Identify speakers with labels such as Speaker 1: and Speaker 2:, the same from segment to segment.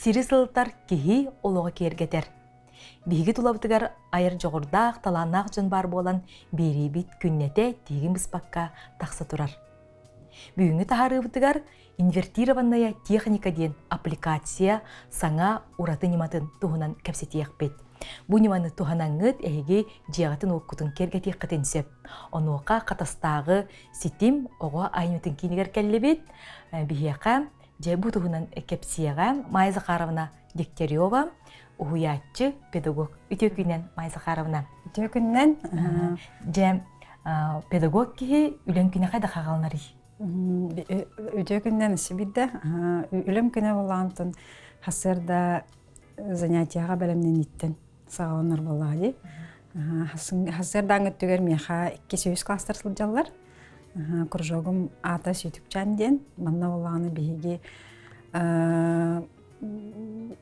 Speaker 1: Сири сылытар киһи олоҕу киэргэтэр. Биһиги тулабытыгар айар дьоҕурдаах, талааннаах дьон баар буолан, биэриибит күннэтэ тиһигин быспакка тахса турар. Бүгүҥҥү таһаарыыбытыгар инвертированная техника диэн аппликация саҥа ураты ньыматын туһунан кэпсэтиэхпит. Бу ньыманы туһанаҥҥыт эһиги дьиэҕитин-уоккутун киэргэтиэххитин сөп. Онуоха Хатастааҕы ситим оҕо айымньытын киинигэр кэллибит. Биһиэхэ дьэ бу туһунан кэпсиэҕэ Майя Захаровна Дегтярева, уһуйааччы, педагог. Үтүө күнүнэн, Майя Захаровна.
Speaker 2: Үтүө күнүнэн.
Speaker 1: Дьэ, педагог киһи үлэҥ күнэ хайдах хааланарый?
Speaker 2: Үтүө күнүнэн сибидде. Үлэм күнэ буолаантын хасырда занятияға бэлэмнэниттен саҕаланар буоллаҕа дии. Хасырдааҥ өттүгэр миэхэ 200 класстар сылдьаллар. Кружогум аата Сүүтүкчээн диэн. Манна буоллаҕына биһиги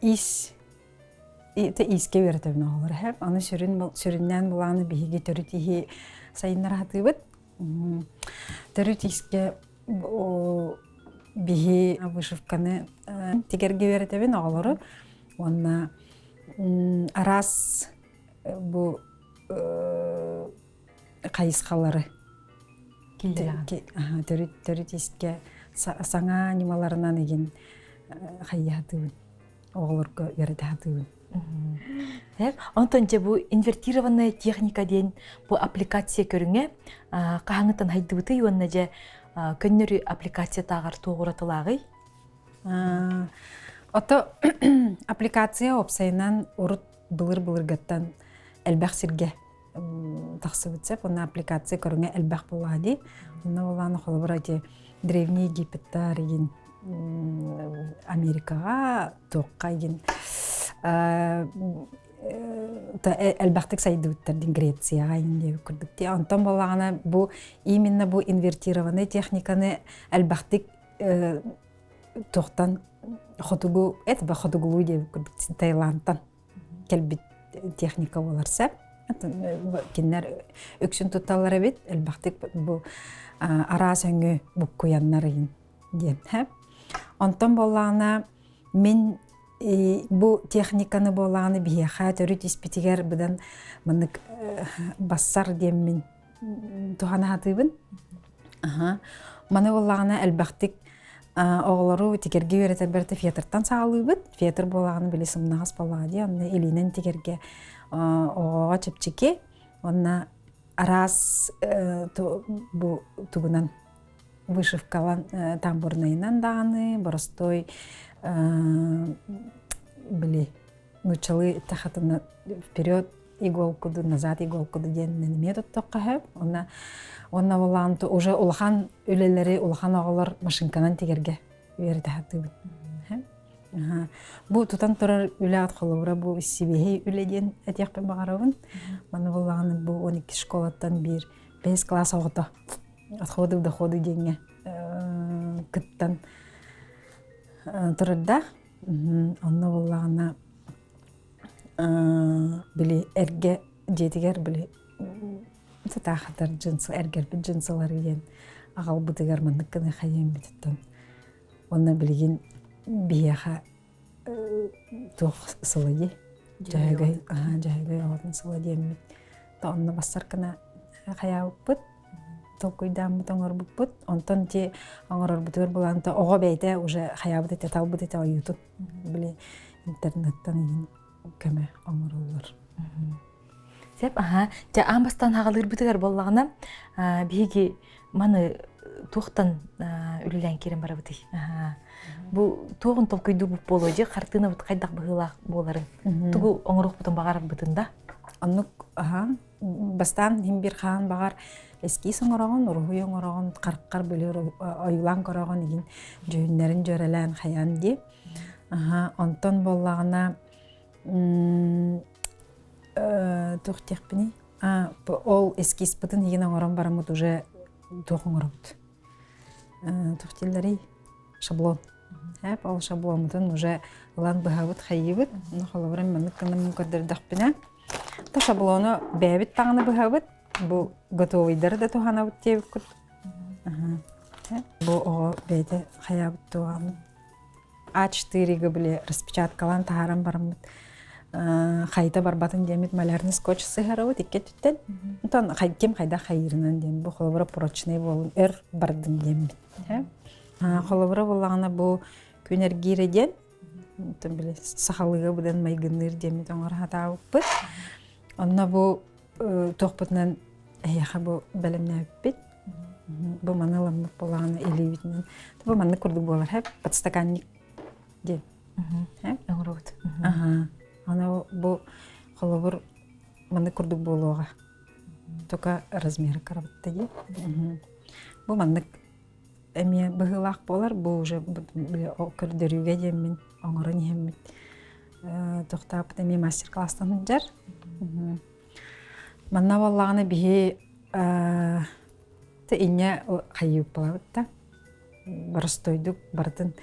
Speaker 2: ис иискэ үөрэтэбин оҕолор эһэп. Аны сүрүн сүрүннээн булааны биһиги төрүт иһи сайыннара сатыыбыт. Төрүт иискэ биһи вышивканы тигэргэ үөрэтэбин оҕолору уонна араас бу хайысхалары төрүт төрүт искэ саҥа ньымаларынан игин хайыһатыыбын оҕолорго үөрэтэ сатыыбын.
Speaker 1: Онтон дьэ бу инвертированная техника диэн бу аппликация көрүҥэ хаһаҥыттан хайдыбытый уонна дьэ көннөрү аппликация тааҕар туох уратылааҕый?
Speaker 2: Ото аппликация уопсайынан урут былыр-былыргаттан элбэх сиргэ тахсыбыт сөп. Онно аппликация көрүҥэ элбэх буоллаҕа дии. Онно буоллаҕына холобура ити Древний Египеттар игин Америкаҕа туохха игин элбэхтик сайдыбыттар дин Грецияҕа игин диэбит курдук дии. Онтон буоллаҕына бу именно бу инвертированный техниканы элбэхтик туохтан хотугу это хотугулуу диэбит курдук Таиландтан кэлбит техника буолар сөп. Кинилэр үксүн тутталлар эбит, элбэхтик бу араас өҥү буккуйаннар диэн. Онтон буоллаҕына мин бу техниканы буоллаҕына биһиэхэ төрүт испитигэр быдан маннык бассар диэммин туһана сатыыбын. Маны буоллаҕына элбэхтик оҕолору тигэргэ үөрэтэрбэр фетртан саҕалыыбыт. Фетр буоллаҕына били сымнаҕас буоллаҕа дии, онно илиинэн тигэргэ оҕоҕо чэпчэки уонна араас бу тугунан вышивкалан тамбурнайынан даҕаны боростуой били нууччалыы эттэххитинэ вперед иголкуду назад иголкуду диэнинэн эмиэ туттуохха сөп уонна уонна буоллаҕына уже улахан үлэлэри улахан оҕолор машинканан тигэргэ үөрэтэ сатыыбын бу тутан турар үлэ холобура бу сибиэһэй үлэ диэн этиэхпин баҕарабын манна буоллаҕына бу 12 школаттан биир бэһис класс оҕото отходы доходы диэҥҥэ кыттан турардаах Онно буоллаҕына били эргэ дьиэтигэр били сатаахатар джинсы эргэрбит джинсылары диэн аҕалбытыгар маннык гына хайыаммытыттан уонна билигин биһиэхэ туох сыла дии дьөһөгөй дьөһөгөй оҕотун сыла диэммит то онно бассар гына хайаабыппыт толкуйдааммыт оҥорбуппут. Онтон ити оҥорорбутугар булаанта оҕо бэйэтэ уже хайаабыт этэ, талбыт этэ ойуутун. Били интернеттан иһин көмө оҥороллор.
Speaker 1: Сеп, аха. Дьэ, аан бастаан хаҕалыырбытыгар буоллаҕына, биһиги маны туохтан үлэлээн киирэн барабытый? Бу туоҕун толкуйдуубут буолуо дьэ, хартыынабыт хайдах быһыылаах буоларын, тугу оҥоруохпутун баҕарарбытын да?
Speaker 2: Оннук, аха. Бастаан иһин биир хаан баҕар эскиз оҥороҕун, уруһуй оҥороҕун, хараххар били ойуулаан көрөҕүн игин дьүһүннэрин дьүөрэлээн хайаан дии. Аха, онтон буоллаҕына туох диэхпиний? А, ол эскизпытын игин оҥорон бараммыт уже туох оҥоробут? Туох дииллэрий? Шаблон. Эп ол шабломмутун уже ылан быһабыт хайыыбыт. Холобура маннык гынан көрдөрдөхпүнэ То шаблону бэйэбит даҕаны быһабыт, бу готовыйдары да туһанабыт диэбиккит. Бу оҕо бэйэтэ хайаабыт туоҕан. А4-га били распечаткалаан таһааран бараммыт хайта барбатын диэммит малярный скотч сыһарабыт икки өттүттэн. Онтон ким хайдах хайыырынан диэн бу холобура прочный буолун өр бардын диэммит. Холобура буоллаҕына бу күн эргиирэ диэн Оттон били сахалыыга быдан майгынныыр диэммит оҥоро сатаабыппыт. Онно бу туохпутунан эһиэхэ бу бэлэмнээбиппит. Бу маны ыламмыт буолаҕына илиибитинэн. Бу маннык курдук буолар һэп подстаканник диэн.
Speaker 1: Оҥоробут.
Speaker 2: Аха. Аны бу холобур маннык курдук буолуоҕа. Только размеры кырабытта дии. Бу маннык эмиэ быһыылаах буолар. Бу уже көрдөрүүгэ диэммин оҥорон иһэммит тохтооппут эмиэ мастер-класстан сылдьар. Манна буоллаҕына биһи инньэ хайыыппалабыт да боростуойдук барытын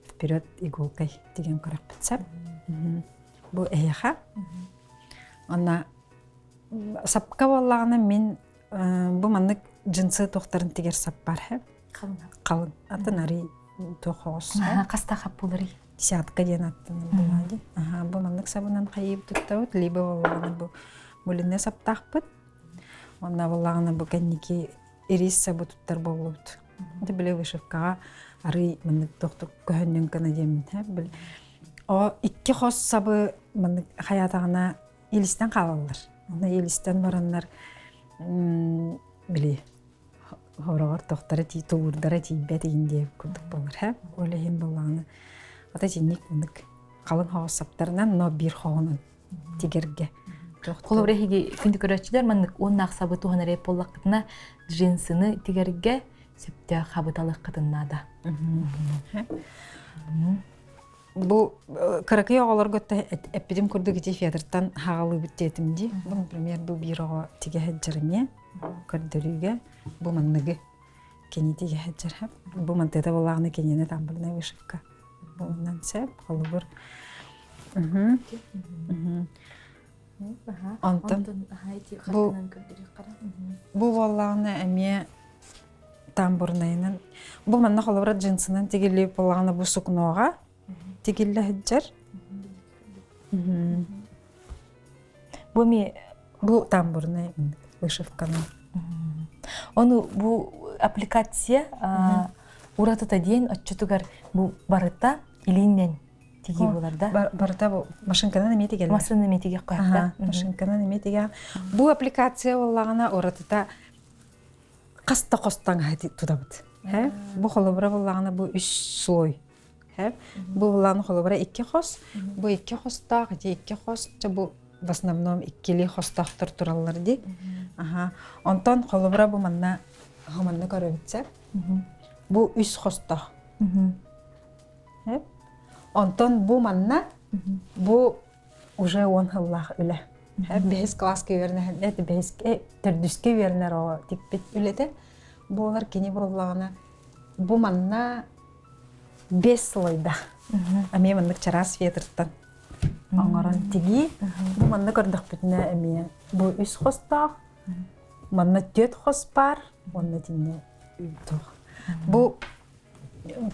Speaker 2: вперед иголкой тигэн көрөхпүт сөп. Бу эһиэхэ. Онно сапка буоллаҕына мин Бу маннык джинсы туохтарын тигэр сап бар һэ.
Speaker 1: Халын.
Speaker 2: Халын. Атын арый туох оҕус.
Speaker 1: Хаста хаппуларый?
Speaker 2: Десятка диэн аттанар буолаа дии. Аха, бу маннык сабынан хайыып туттабыт, либо буоллаҕына бу мулине саптаахпыт. Онно буоллаҕына бу кэнники ирис сабы туттар буоллубут. Это били вышивкаҕа арый маннык тохтук көһөннүн гына диэммин һэ. Били о икки хос сабы маннык хайаатаҕына илистэн хаалаллар. Онно илистэн бараннар били хороҕор тохторо тии тулуурдара тиийбэт иһин диэбит курдук буолар һэ. Ол иһин буоллаҕына ата итинник мындык халыҥ хоҕус саптарынан но биир хоҕунан тигэргэ.
Speaker 1: Холобура эһиги күндү көрөөччүлэр маннык уоннаах сабы туһанар эп буоллаххытына джинсыны тигэргэ сөптөөх хабыталыаххытын наада.
Speaker 2: Бу кыракый оҕолорго эппитим курдук ити фетртан хаҕалыыбыт диэтим дии. Бу, например, бу биир оҕо тигэ сылдьар эмиэ көрдөрүүгэ бу манныгы кини тигэ сылдьар. Бу мантыата буоллаҕына кинини тамбурная вышивка буолунан сөп. Холобур. Онтон бу бу буоллаҕына эмиэ тамбурнайынан бу манна холобура джинсынан тигиллибит буоллаҕына бу сукноҕа тигиллэ сылдьар.
Speaker 1: Бу эмиэ
Speaker 2: бу тамбурнай вышивканан.
Speaker 1: Ону бу аппликация уратыта диэн оччотугар бу барыта илииннэн тигии буолар да?
Speaker 2: Барыта бу машинканан эмиэ тигэллэр.
Speaker 1: Машинканан эмиэ тигиэх да?
Speaker 2: Машинканан эмиэ тигэ. Бу аппликация буоллаҕына уратыта хас да хос таҥаһы тутабыт. Бу холобура буоллаҕына бу үс слой. Бу буоллаҕына холобура икки хос. Бу икки хостоох, ити икки хос. Бу в основном иккилии хостоохтор тураллар дии. Аха. Онтон холобура бу манна манна көрөбүт Бу үс хостоох. Онтон бу манна бу уже уон сыллаах үлэ. Бэһис класска үөрэнэ бэһискэ төрдүскэ үөрэнэр оҕо тикпит үлэтэ буолар кини буоллаҕына бу манна бес слойда. Эмиэ маннык чараас фетртан оҥорон тигии. Бу манна көрдөхпүтүнэ эмиэ бу үс хостоох, манна түөрт хос баар, уонна итиннэ туох. Бу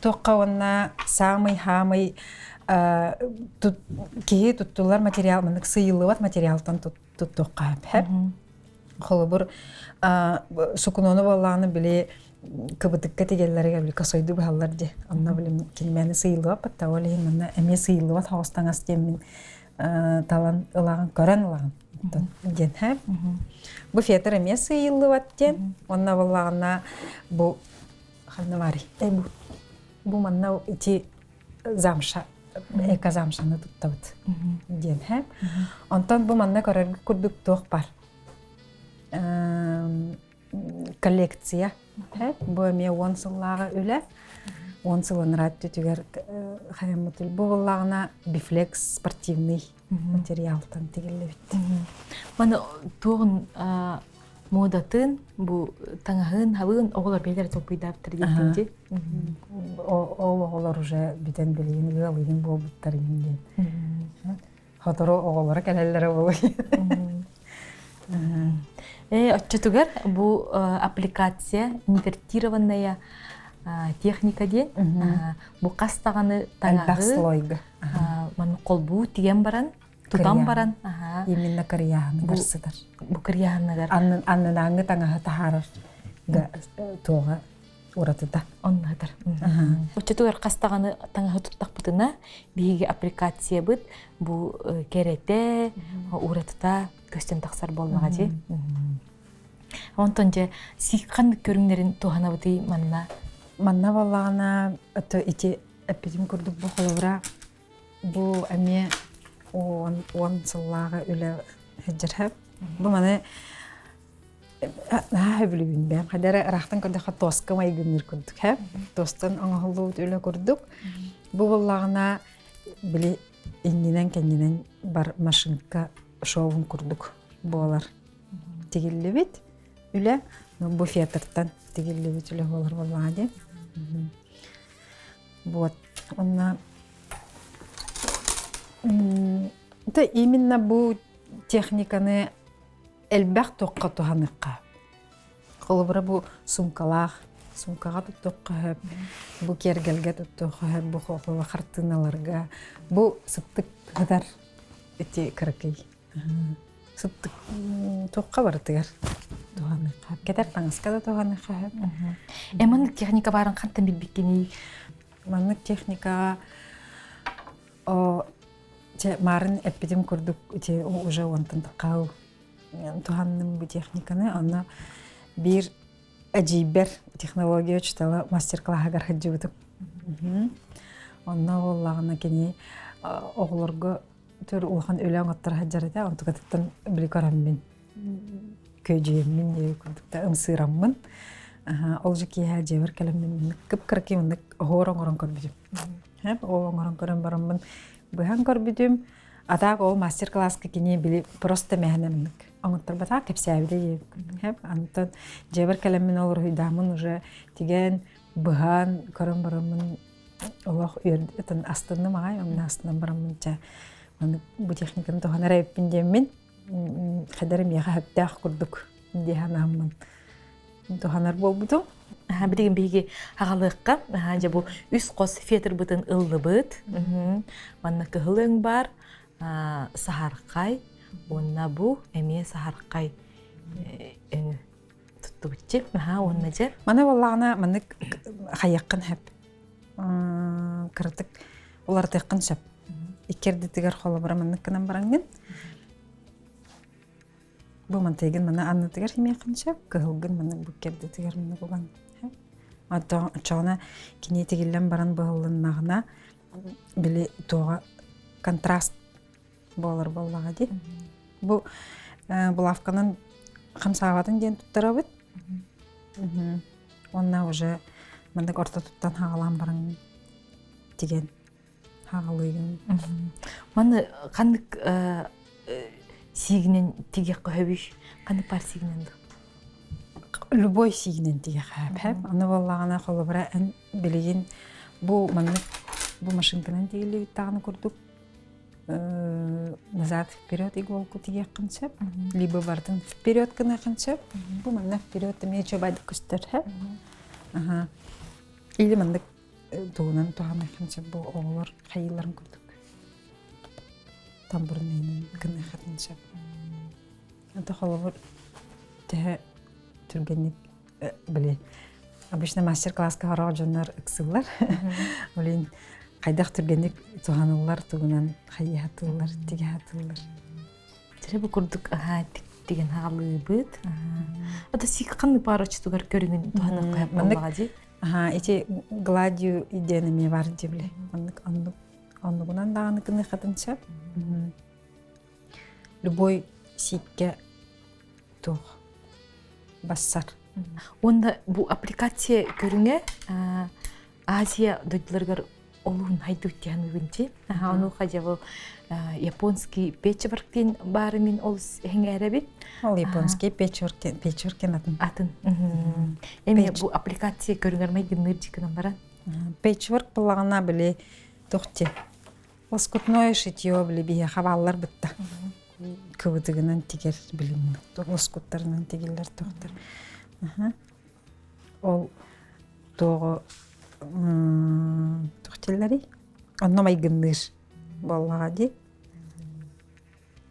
Speaker 2: туохха уонна саамай-хаамай киһи туттуллар материал маннык сыыйыллыбат материалтан туттуохха сөп. Холобур, сукунуону буоллаҕына били кыбытыкка тигэллэригэр били косойду быһаллар дии. Онно били кинимэни сыыйыллыбат батта ол иһин манна эмиэ сыыйыллыбат соҕус таҥас диэммин талан ылаҕын көрөн ылаҕын диэн һэ. Бу фетр эмиэ сыыйыллыбат диэн. Онно буоллаҕына бу ханна баарый? Бу, бу манна ити замша эко замшаны туттабыт диэн һэ. Онтон бу манна көрөргө курдук туох бар? Коллекция. Бу эмиэ уон сыллааҕы үлэ. Уон сыл анараа өттүтүгэр хайаммыт бу буоллаҕына бифлекс спортивный материалтан тигиллибит.
Speaker 1: Маны туоҕун муодатын, бу таҥаһын, хабыын оҕолор бэйэлэрэ толкуйдаабыттар диэттин дии.
Speaker 2: Ол оҕолор уже бүтэн билигин ыал игин буолбуттар игин диэн. Сотору оҕолоро кэлэллэрэ буолуо.
Speaker 1: Э, оччотугар бу аппликация инвертированная. техника диэн бу хас даҕаны
Speaker 2: Элбэх
Speaker 1: таҥаһы
Speaker 2: слойга.
Speaker 1: маннык холбуу тигэн баран тутан баран
Speaker 2: Именно кырыйааһыныгар сытар.
Speaker 1: Бу кырыйааһыныгар.
Speaker 2: Аннынааҥҥы таҥаһы таһаарар туоҕа уратыта.
Speaker 1: Оннугар. Оччотугар хас даҕаны таҥаһы туттахпытына биһиги аппликациябыт бу кэрэтэ, уратыта көстөн тахсар буоллаҕа дии. Онтон дьэ сиик ханнык көрүҥнэрин туһанабытый манна?
Speaker 2: Манна буоллаҕына ото ити эппитим курдук бу холобура бу эмиэ 10 сыллааҕы үлэ сылдьар. Бу маны наһаа сөбүлүүбүн бэйэм. Хайда эрэ ыраахтан көрдөххө тоска майгынныыр курдук һэ. Тостан оҥоһуллубут үлэ курдук. Бу буоллаҕына били иннинэн-кэннинэн бар машинка шоун курдук буолар. Тигиллибит үлэ бу фетртан тигиллибит үлэ буолар буоллаҕа дии. Вот. Онно это именно бу техниканы элбэх туохха туһаныахха. Холобура бу сумкалаах, сумкаҕа туттуохха сөп, бу киэргэлгэ туттуохха сөп, бу хартыыналарга, бу сыттык сытар ити кыракый сыттык туохха барытыгар туһаныахха кэтэр таҥаска да туһаныахха сөп.
Speaker 1: Э маннык техника баарын хантан билбиккиний?
Speaker 2: Маннык техникаҕа Чэ, маарын эппитим курдук ити уже онтон таххал туһанным бу техниканы. Онно биир эдьиийбэр технология учуутала мастер-класһыгар сылдьыбытым. Онно буоллаҕына кини оҕолорго түр улахан үлэ оҥотторо сылдьар этэ. Онтукатыттан били көрөммүн күөдьүйэммин диэби курдук да ымсыыраммын. Ол же киэһэ дьиэбэр кэлэммин кып-кыракый маннык оһуор оҥорон көрбүтүм. Ол оҥорон көрөн бараммын быһан көрбүтүм. А так ол мастер-класска кини били просто мэһэнэмник оҥотторботах кэпсээбитэ диэбиккин. Антон дьиэбэр кэлэммин ол уруһуйдааммын уже тигэн быһан көрөн бараммын олох үөрдүтэн астынным аҕай онно астынан бараммын чэ маны бу техниканы туһанар эбиппин диэммин хадары миэхэ сөптөөх курдук дии санааммын туһанар буолбутум.
Speaker 1: Билигин биһиги аҕалыахха дьэ бу үс хос фетрбытын ыллыбыт. Манна кыһыл өҥ баар, саһархай уонна бу эмиэ саһархай өҥү туттубутчу. Уонна дьэ.
Speaker 2: Маны буоллаҕына маннык хайыаххын сөп. Кыратык уларытыаххын сөп. Икки эрдитигэр холобура маннык гынан бараҥҥын Бу мантыйгын маны аннытыгар химиэххин сөп, кыһылгын маны бу кэрдитигэр маны булан. Оччоҕуна кини тигиллэн баран быһыллыннаҕына били туоҕа контраст буолар буоллаҕа дии. Бу булавканан хамсаабатын диэн туттарабыт. Уонна уже маннык ортотуттан хаҕалаан баран тигэн Хаҕалыйын.
Speaker 1: Маны ханнык сиигинэн тигиэххэ сөбүй? Ханнык паар сиигинэн дуу?
Speaker 2: Любой сиигинэн тигиэххэ сөп. Аны буоллаҕына холобура эн билигин бу маннык бу машинканан тигиллибит даҕаны курдук назад вперед иголку тигиэххин сөп. Либо барытын вперед гыныаххын сөп. Бу манна вперед эмиэ чобайдык көстөр. Аха. Или маннык тугунан туһаныаххын сөп бу оҕолор хайыыларын курдук тамбурнайынан гыныаххытын сөп это холобур төһө түргэнник били обычно мастер-класска сорох дьоннор ыксыыллар блин хайдах түргэнник туһаныллар тугунан хайыһатыллар тигэһатыллар
Speaker 1: Дьэ бу курдук аһаа тигэн хаалыыбыт. Ата сик ханнык баар оччотугар көрүҥүн туһаныахха буоллаҕа дии.
Speaker 2: Аха, ити гладью диэн эмиэ бар дии Оннук оннук оннугунан даҕаны гыныаххытын сөп. Любой сииккэ туох бассар.
Speaker 1: Уонна бу аппликация көрүҥэ Азия дойдуларыгар олуһун хайдыбыт диэн дии. Онуоха дьэ бу японский печворк диэн баары мин олус эҥээрэбин.
Speaker 2: Ол японский печворк печворк атын.
Speaker 1: Атын. Эми бу аппликация көрүҥэр майгынныыр дьикынан баран.
Speaker 2: Печворк буллаҕына били туох лоскутное шитье били биһиэхэ бааллар бытта. Кыбытыгынан тигэр билин лоскуттарынан тигиллэр тохтор. Ол. Туоҕу туох дииллэрий? Онно майгынныыр буоллаҕа дии.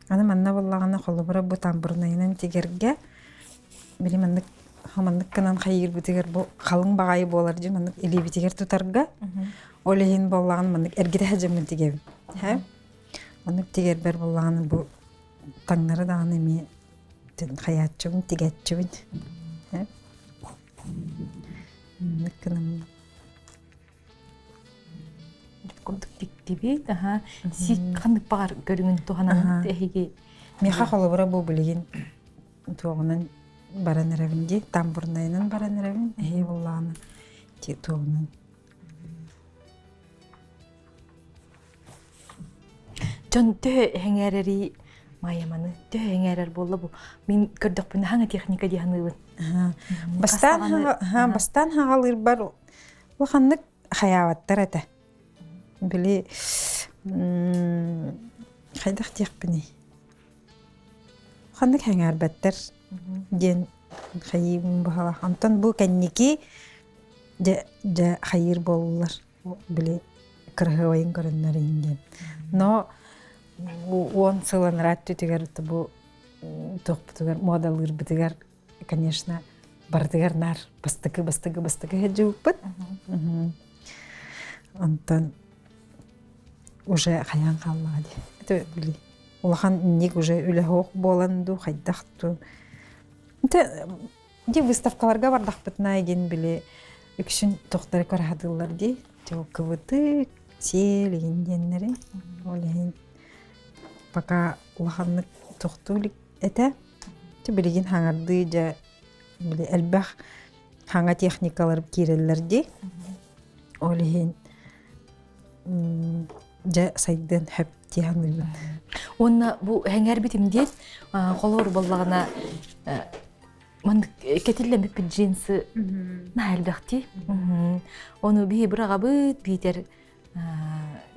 Speaker 2: Аны манна буоллаҕына холобура бу тамбурнайынан тигэргэ били маннык маннык гынан хайыырбытыгар бу халыҥ баҕайы буолар дьин маннык илиибитигэр тутарга ол иһин буоллаҕына маннык эргитэ сылдьаммын тигэбин. Һэ? Оннук тигэрбэр буоллаҕына бу таҥнары даҕаны эмиэ хайааччыбын тигээччибин. Һэ? Маннык гынан
Speaker 1: Курдук тиктибит, аха. Сик ханнык баҕар көрүҥүн туһанан эһиги
Speaker 2: Миэхэ холобура бу билигин туоҕунан баран эрэбин дии, тамбурнайынан баран эрэбин, эһиги буллаҕына туоҕунан.
Speaker 1: Дьон төһө эҥээрэрий Майаманы төһө эҥээрэр буолла бу мин көрдөхпүнэ хаҥа техника дии саныыбын.
Speaker 2: Бастаан бастаан хаҕалыырбар улаханнык хайаабаттар этэ. Били хайдах диэхпиний? Ханнык эҥээрбэттэр диэн хайыыбын баһалаах. Онтон бу кэнники дьэ дьэ хайыыр буоллулар. Били кыраһыабайын көрөннөр иһин диэн. Но уон сыл анараа өттүтүгэр бу туохпутугар муодалыырбытыгар конечно барытыгар наар бастакы бастакы бастакы сылдьыбыппыт. Онтон уже хайаан хааллаҕа дии. Это били улахан инник уже үлэ суох буолан дуу хайдах дуу. Это Ди выставкаларга бардахпытына игин били үксүн тохтары көрө дии. Кыбытык, сиэл игин диэннэри. Ол иһин пока улаханнык тохтуу илик этэ. Билигин хаҥардыы дьэ били элбэх хаҥа техникалар киирэллэр дии. Ол иһин дьэ сайдыан хөп дии саныыбын.
Speaker 1: Уонна бу эҥээрбитим диэн холобур буоллаҕына маннык кэтиллэммиппит джинсы наһаа элбэхтии. Ону биһи быраҕабыт, биитэр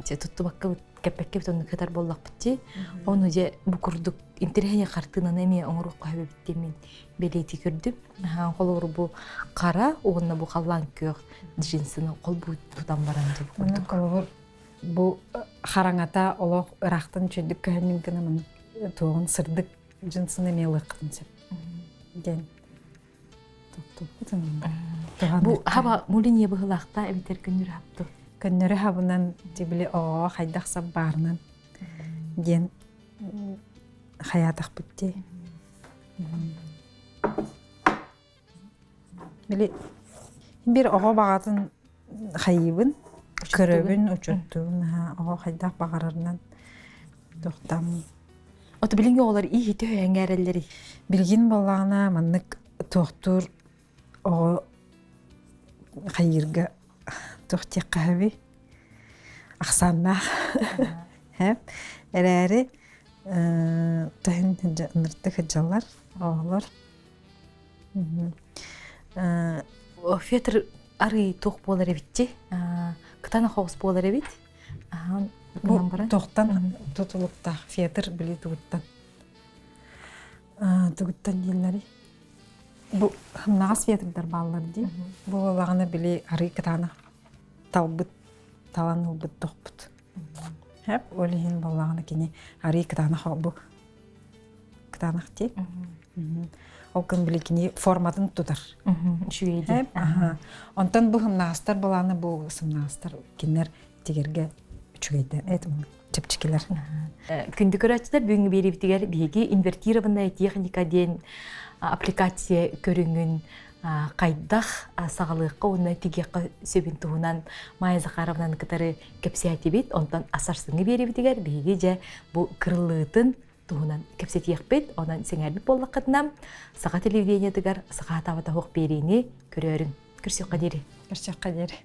Speaker 1: туттубаккабыт, кэппэккэбит оннук кытар буоллахпыт дии. Ону дьэ бу курдук интэриэһинэй хартыынаны эмиэ оҥоруохха сөп эбит диэн мин бэлиэтии көрдүм. Холобур бу хара уонна бу халлаан күөх джинсыны холбуу тутан баран дьэ бу курдук.
Speaker 2: Холобур бу хараҥата олох ыраахтан үчүгдүк көһөннүм гына туоҕун сырдык джинсыны эмиэ ылыаххытын сөп диэн
Speaker 1: Бу хаба мулинье быһылаахта эбитэр көннөрү хапту.
Speaker 2: Көннөрү хабынан тибили оҕоҕо хайдах сап баарынан диэн хайаатахпыт дии. Били бир оҕо баҕатын хайыыбын, көрөбүн, учуттуубун, оҕо хайдах баҕарарынан тохтам.
Speaker 1: Ото билиҥҥи оҕолор ииһи төһө эҥээрэллэрий?
Speaker 2: Билигин буоллаҕына маннык туохтуур оҕо хайыырга туох диэххэ сөбүй? Ахсааннаах. Эрээри төһүн ыныртык сылдьаллар оҕолор.
Speaker 1: Фетр арый туох буолар эбитчи? Кытана хоҕус буолар эбит.
Speaker 2: Бу туохтан тутулуктаах фетр били тугуттан тугуттан дииллэрий? Бу хымнаҕас фетрдар бааллар дии. Бу буоллаҕына били арый кытаанах талбыт талан ылбыт тохпут. Хэп ол иһин буоллаҕына кини арый кытаанах бу кытаанах дии. Ол күн били кини форматын тутар.
Speaker 1: Үчүгэй дии.
Speaker 2: Онтон бу хымнаҕастар былааны бу сымнаҕастар кинилэр тигэргэ үчүгэйдэр этим чэпчэкилэр.
Speaker 1: Күндү көрөөччүлэр бүгүҥҥү биэриибитигэр биһиги инвертированная техника диэн аппликация көрүҥүн хайдах саҕалыахха уонна тигиэххэ сөбүн туһунан Майя Захаровнаны кытары кэпсээтибит. Онтон сарсыҥҥы биэриибитигэр биһиги дьэ бу кырыллыытын туһунан кэпсэтиэхпит. Онон сэҥээрбит буоллаххытына, саха телевидениетыгар саха атаабата суох биэриини көрөөрүҥ. Көрсүөххэ диэри.
Speaker 2: Көрсүөххэ диэри.